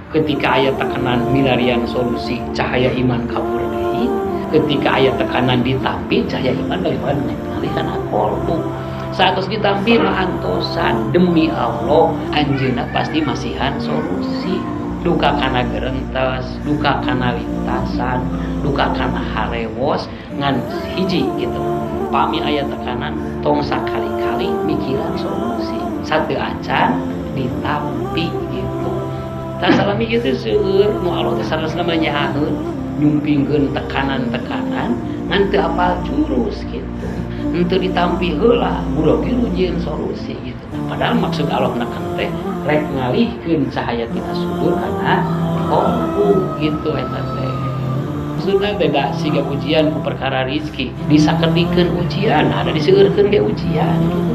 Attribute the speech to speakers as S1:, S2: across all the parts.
S1: Ketika aya tekanan milarian solusi, cahaya iman kabur deui. Ketika aya tekanan ditampi, cahaya iman bagaimana ngalih kana kolbu. Saat ditampi mah antosan, demi Allah anjeunna pasti masihan solusi. Duka kana gerentes, duka kana lintasan, duka kana harewos, ngan hiji gitu, pami aya tekanan tong sakali-kali mikiran solusi sateuacan ditampi gitu. Tah, salami gitu seueur nu Allah teh saleresna mah nyaaheun nyumpingkeun tekanan-tekanan, ngan teu apal jurus gitu. Henteu ditampi heula, buru-buru nyieun solusi gitu. Padahal maksud Allah neken teh rek ngalihkeun cahaya tina sudur kana kolbu gitu eta teh. Maksudna beda siga ujian ku perkara rizki, disakedikeun ujian, ada diseueurkeun ge ujian gitu.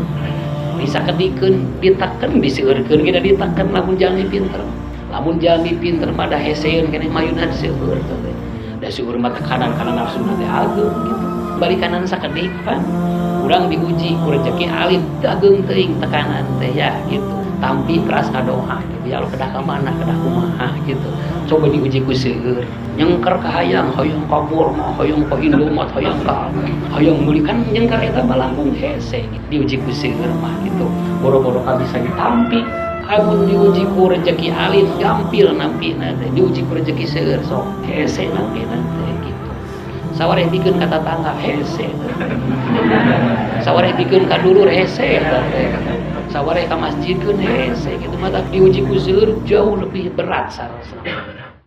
S1: Disakedikeun diteken, diseueurkeun ge da diteken lamun jalmi pinter. Lamun jalmi pinter mah da heseeun keneh mayunan seueur teh. Da seueur mah tekanan kana nafsu teh ageung gitu. Balik kanan sakedik pan urang diuji ku rezeki alit, teu ageung teuing tekanan teh ya gitu. Tampi teras ngadoa gitu, ya Allah, kedah ka mana, kedah kumaha gitu. Coba diuji ku seueur, nyengker ka hayang, hayang ka Walmart, hayang ka Indomaret, hayang meuli kan nyengker eta mah langkung hese diuji ku seueur mah gitu. Boro-boro ka bisa ditampi. Amun diuji ku rezeki alit, gampil nampina teh. Diuji ku rezeki seueur, sok hese nampina teh gitu. Sawareh pikeun ka tatangga hese, sawareh pikeun ka dulur hese teh, sawareh ka masjidkeun hese gitu. Mata diuji ku seueur jauh lebih berat sarasana.